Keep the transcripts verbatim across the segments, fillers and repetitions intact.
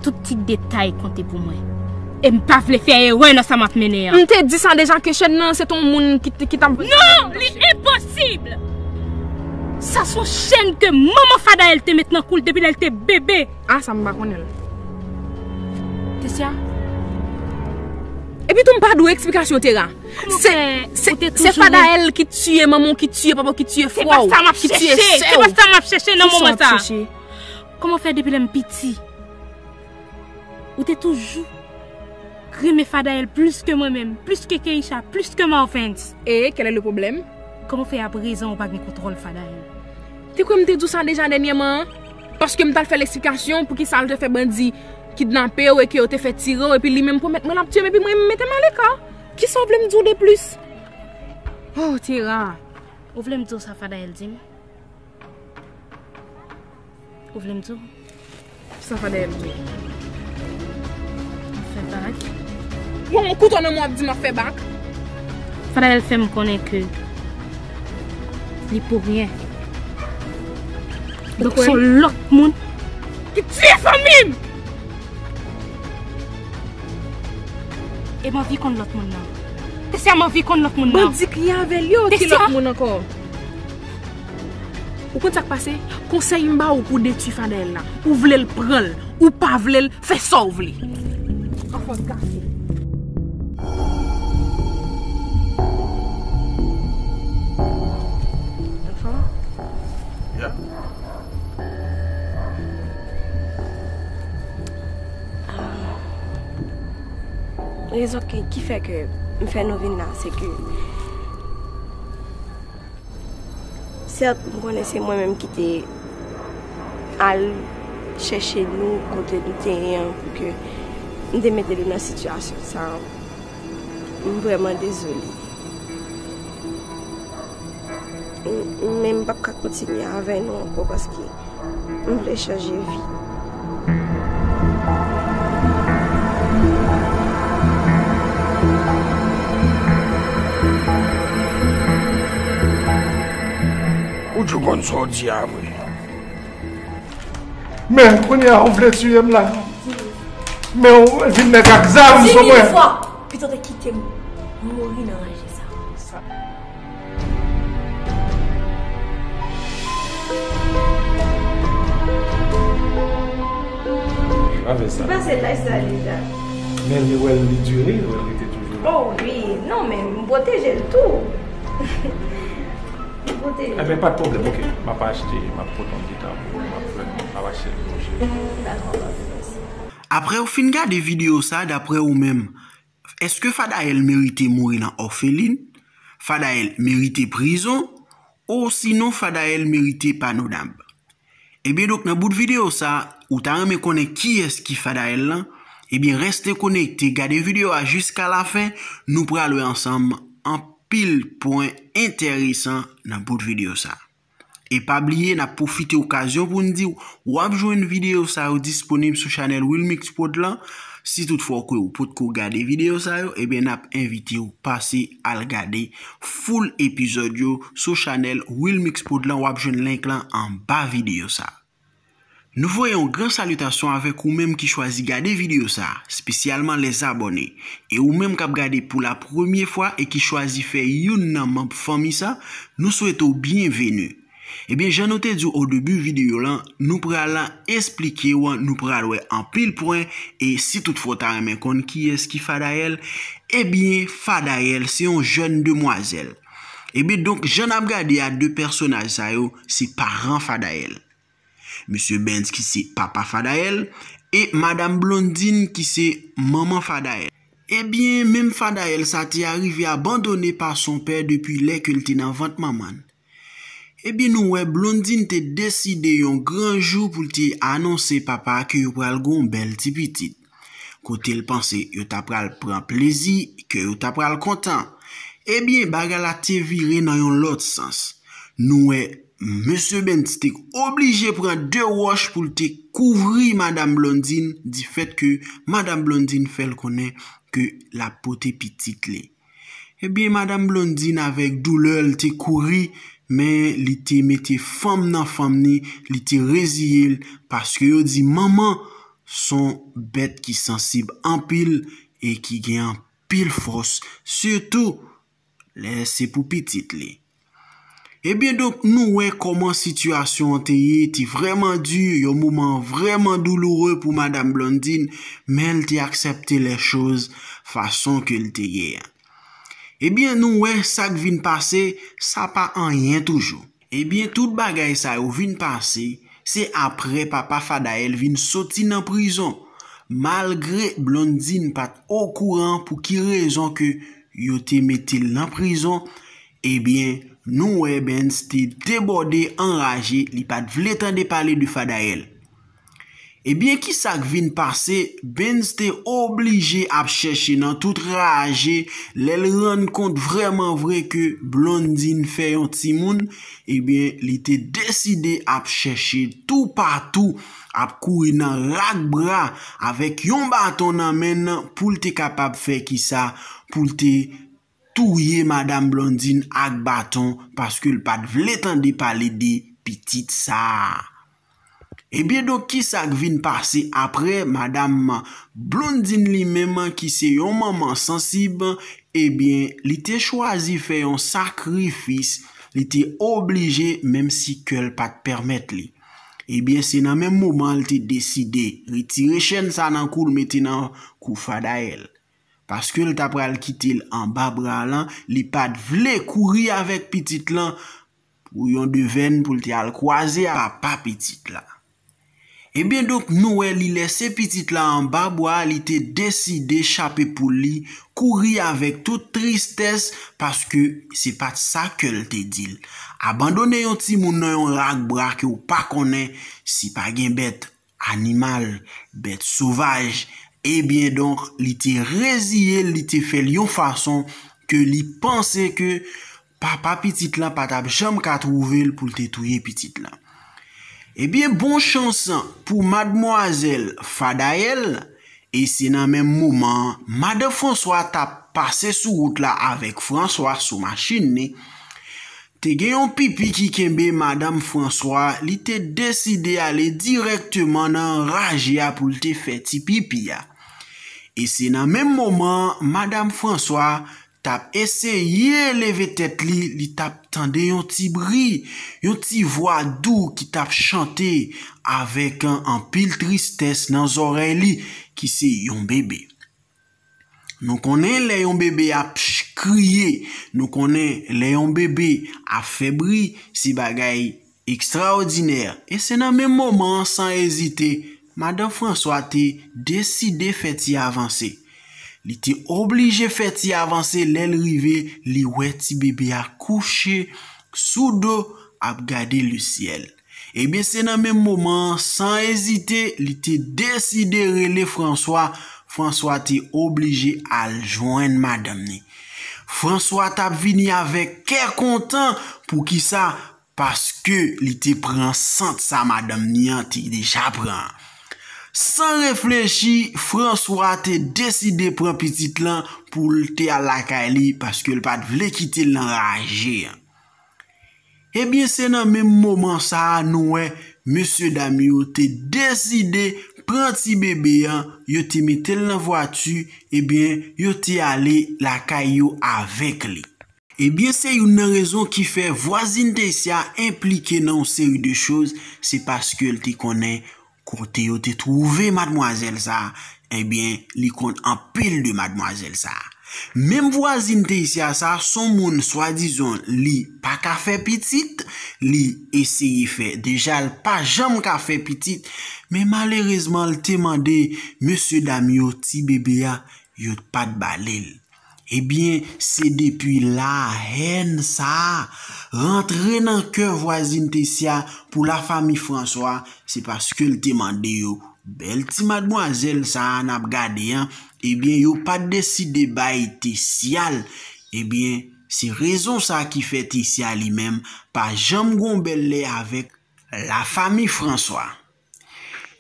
Tout ti detay konte pou mwen. E m pa vle fè erè nan sa m ap mennen an. M te di sa deja ke Shane nan se t on moun ki, ki t ap... Non, li enposib! Sa se yon chèn ke manman Fadael te met nan kou l depi lè l te bebe. Ah, sa m pa konnen l. Tesya? Epi tou m pa dwe eksplikasyon, Tera. Se, se, se Fadael ki tiye manman w, ki tiye papa w, ki tiye frè w, ki tiye sè w. Se pa sa m ap chèche nan moman sa. Kisa w ap chèche? Kòman fè depi lè m piti, ou te toujou renmen Fadael plis ke mwen menm, plis ke Keisha, plis ke Marvens? E, quel est le problème? Kòman fè aprezan ou pa gen kontwòl Fadael? Te kwè m te di w sa deja dènyèman an? Paske m t al fè l eksplikasyon poukisa l te fè bandi kidnape w e ke yo te fè tire w, epi li menm pwomèt mwen l ap tiye m, epi mwen m mete m aleka. Kisa w vle m di w de plis? Oh, Tera. Ou vle m di w sa Fadael di m? Ou vle m di w? Sa Fadael di w? M fè bak. Bon, ou kouto nan mwen w ap di m ap fè bak? Fadael fè m konnen ke li pou ryen. Donk, se yon lòt moun ki tiye fanmi m! E m anvi konn lòt moun nan. Tesya, m anvi konn lòt moun nan. Bandi k ye avè l yo, ki lòt moun ankò? Ou konn sa k pase? Konsèy m ba ou pou detwi Fadael la. Ou vle l pran l, ou pa vle l, fè sa w vle. Anfòs gason. Anfòm? Yeah. Ah. Rezon ki, ki fè ke m fè nou vin la, se ke sèt, m konnen se mwen menm ki te al chèche nou kote nou te ye an pou ke m te mete nou nan sitiyasyon sa a. M vrèman dezole. M, men m p ap ka kontinye avè nou ankò paske m vle chanje vi. Ou tjou konn sa w di a vre. Men, kounye a, ou vle tiye m la. Men, ou vin nèg ak zam sou mwen. Di mil fwa, pito te kite m mouri nan ranje sa. Sa. Li pase laj sa deja. Men li wè l, li dire, li wè l rete toujou. Oh wi, non, men m pwoteje l tou. M pwoteje l. Enben, pa t pwoblèm, oke. M ap achte, m ap pote yon gita pou ou, m ap jwenn, m ap achte l pou ou, cheri. Dakò, papi, mèsi. Apre w fin gade videyo sa, daprè ou menm, èske Fadael merite mouri nan òfelin? Fadael merite prizon? Osinon Fadael merite panonab? Ebyen donk, nan bout videyo sa, ou ta renmen konnen kiyès ki Fadael lan? Ebyen reste konekte, gade videyo a jiska lafen, nou pral wè ansanm anpil pwen enteresan nan bout videyo sa. E pa bliye, n ap pwofite okazyon pou n di w, w ap jwenn videyo sa yo disponib sou chanèl Wilmix Prod lan. Si toutfwa w kwè ou potko gade videyo sa yo, ebyen n ap envite w pase al gade full epizòd yo sou chanèl Wilmix Prod lan, w ap jwenn link lan anba videyo sa. Nou voye yon gran salitasyon avèk ou menm ki chwazi gade videyo sa, espesyalman lèzabòne. E ou menm k ap gade pou la premye fwa e ki chwazi fè youn nan manm fanmi sa, nou swete w byenveni. Ebyen, jan nou te di w o debi videyo lan, nou pral esplike w, nou pral wè anpil pwen, e si toutfwa w ta renmen konn kiyès ki Fadael, ebyen, Fadael se yon jèn demwazèl. Ebyen, donk, jan n ap gade a de pèsonaj sa yo, se paran Fadael. Mesye Benz ki se papa Fadael, e Madam Blondine ki se manman Fadael. Ebyen, menm Fadael sa te arive abandone pa son pè depi lè ke l te nan vant manman l. Ebyen, nou wè Blondine te deside yon gran jou pou l te anonse papa a ke yo pral gen yon bèl ti pitit. Kote l panse yo ta pral pran plezi, ke yo ta pral kontan. Ebyen, bagay la te vire nan yon lòt sans. Nou wè Mesye Benz te oblije pran de wòch pou l te kouvri Madam Blondine, difèt ke Madam Blondine fè l konnen ke l ap pote pitit li. Ebyen, Madam Blondine avèk doulè l te kouri, men li te mete fanm nan fanm ni, li te reziye l, paske yo di manman s on bèt ki sansib anpil e ki gen anpil fòs, sitou lè se pou pitit li. Ebyen, donk, nou wè kòman sitiyasyon an te ye, te vrèman di, yon moman vrèman douloure pou Madanm Blondine, men l te aksepte lè choz fason ke l te ye an. Ebyen, nou wè sa k vin pase, sa pa anyen toujou. Ebyen, tout bagay sa yo vin pase, se apre papa Fadael vin soti nan prizon. Malgre Blondine pa t okouran pou ki rezon ke yo te mete l nan prizon, ebyen, nou wè Benz te debòde, anraje, li pa t vle tande pale de Fadael. Ebyen, ki sa k vin pase? Benz te oblije ap chèche nan tout raje, lè l rann kont vrèman vre ke Blondine fè yon timoun, ebyen, li te deside ap chèche toupatou, ap kouri nan rak bra avèk yon baton nan men l pou l te kapab fè kisa? Pou l te touye Madanm Blondine ak baton paske l pa t vle tande pale de pitit sa a. Ebyen, donk, ki sa k vin pase apre? Madanm Blondine li menm, ki se yon manman sansib, ebyen, li te chwazi fè yon sakrifis, li te oblije, menm si kè l pa t pèmèt li. Ebyen, se nan menm moman l te deside retire chèn sa nan kou l, mete nan kou Fadael. Paske l ta pral kite l anba bra l, li pa t vle kouri avèk pitit lan pou yon devèn pou l te al kwaze ak papa pitit la. Ebyen, donk, nou wè li lèse pitit la anba bra, li te deside chape poul li, kouri avèk tout tristès, paske se pa t sa kè l te di l. Abandone yon timoun nan yon rak bra ke w pa konnen si pa gen bèt, animal, bèt sovaj. Ebyen, donk, li te reziye l, li te fè l yon fason ke li panse ke papa pitit lan pa t ap janm ka twouve l pou l te touye pitit lan. Ebyen, bon chans pou madmwazèl Fadael, e se nan menm moman an, madan Franswa t ap pase sou wout la avèk Franswa sou machin li. Te gen yon pipi ki kenbe madanm Franswa, li te deside ale dirèkteman nan raje a pou l te fè ti pipi a. E se nan menm moman an, madanm Franswa t ap eseye leve tèt li, li t ap tande yon ti bri, yon ti vwa dou ki t ap chante avèk anpil tristès nan zòrèy li, ki se yon bebe. Nou konnen lè yon bebe ap ch-, kriye, nou konnen lè yon bebe ap fè bri, se bagay ekstraòdinè. E se nan menm moman an, san ezite, madan Franswa te deside fè ti avanse. Li te oblije fè ti avanse, lè l rive, li wè ti bebe a kouche sou do ap gade lesyèl. Ebyen, se nan menm moman an, san ezite, li te deside rele Franswa. Franswa te oblije al jwenn madanm ni. Franswa t ap vini avèk kè kontan. Poukisa? Paske li te pran sant sa madanm ni an te deja pran an. San reflechi, Franswa te deside pran pitit lan pou l te al lakay li, paske l pa t vle kite l nan raje an. Ebyen, se nan menm moman sa a, nou wè mesye dam yo te deside pran ti bebe an, yo te mete l nan vwati, ebyen, yo te ale lakay yo avèk li. Ebyen, se youn nan rezon ki fè vwazin Tesya enplike nan yon seri de choz, se paske l te konnen kote yo te twouve madmwazèl sa a, ebyen, li konn anpil de madmwazèl sa a. Menm vwazin Tesya sa a, s on moun swadizan li pa ka fè pitit, li eseye fè, deja l pa janm ka fè pitit, men malerezman l te mande mesye dam yo ti bebe a, yo pa t ba li l. Ebyen, se depi la, hèn sa a rantre nan kè vwazin Tesya pou lafanmi Franswa, se paske l te mande yo bèl ti madmwazèl sa a n ap gade an, ebyen, yo pa t deside bay Tesya l. Ebyen, se rezon sa a ki fè Tesya li menm pa janm gon bèl lè avèk lafanmi Franswa.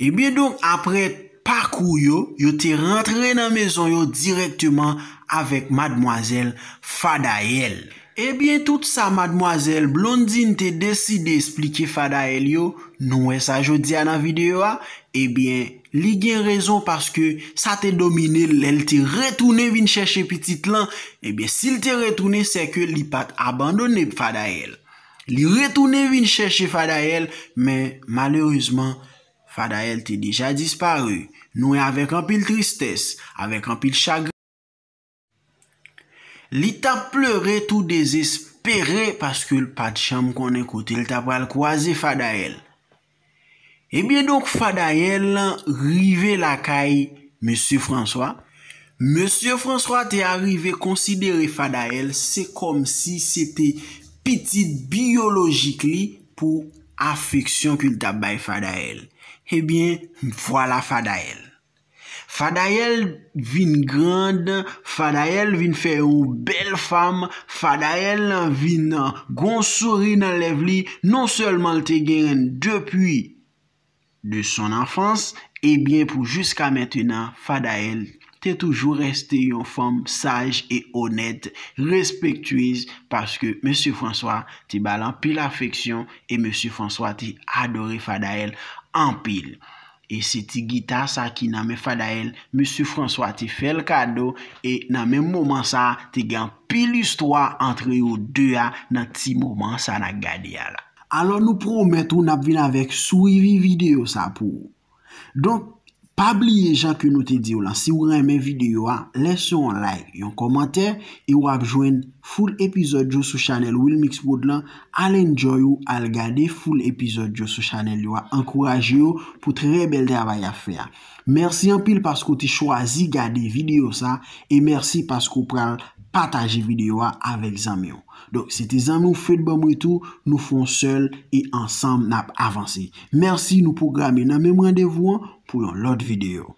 Ebyen, donk, apre pakou yo, yo te rantre nan mezon yo dirèkteman avèk madmwazèl Fadayèl. Ebyen, tout sa madmwazèl Blondine te deside esplike Fadayèl yo, nou wè sa jodi a nan videyo a, Ebyen, li gen rezon paske sa te domine l lè l te retounen vin chèche pitit lan. Ebyen, si l te retounen, sèke li pa t abandone Fadayèl. Li retounen vin chèche Fadayèl, men malerezman, Fadayèl te deja dispare. Nou wè avèk anpil tristès, avèk anpil chagren. Li t ap plere tou dezespere paske l pa t janm konnen kote l ta pral kwaze Fadayèl. Ebyen donk, Fadayèl rive lakay Mesye Franswa. Mesye Franswa te arive konsidere Fadayèl se kòmsi se te pitit biyolojik li pou afeksyon ke l t ap bay Fadayèl. Ebyen, vwala Fadayèl. Fadayèl vin grand, Fadayèl vin fè yon bèl fanm, Fadayèl vin gon souri nan lèv li, non sèlman l te genyen depi de son anfans, ebyen pou jiska mentenan, Fadayèl te toujou reste yon fanm saj e onèt, respektyez, paske Mesye Franswa te ba l anpil afeksyon e Mesye Franswa te adore Fadayèl anpil. E se ti gita sa ki nan men Fadayèl, Mesye Franswa te fè l kado, e nan menm moman sa, te gen anpil istwa antre yo de a nan ti moman sa n ap gade a la. Alò nou pwomèt ou n ap vin avèk swivi videyo sa pou ou. Donk, pa bliye jan ke nou te di w lan, si w renmen videyo a, lèse yon like, yon kòmantè, e w ap jwenn full epizòd yo sou chanèl Wilmix Prod lan. Al enjoy ou, al gade full epizòd yo sou chanèl yo a, ankouraje yo pou trè bèl travay y ap fè a. Mèsi anpil paske w te chwazi gade videyo sa, e mèsi paske w pral pataje videyo a avèk zanmi w. Donk, se te zanmi w Fed Banm Retou, nou fè yon sèl e ansanm n ap avanse. Mèsi, nou pwograme nan menm randevou an pou yon lòt videyo.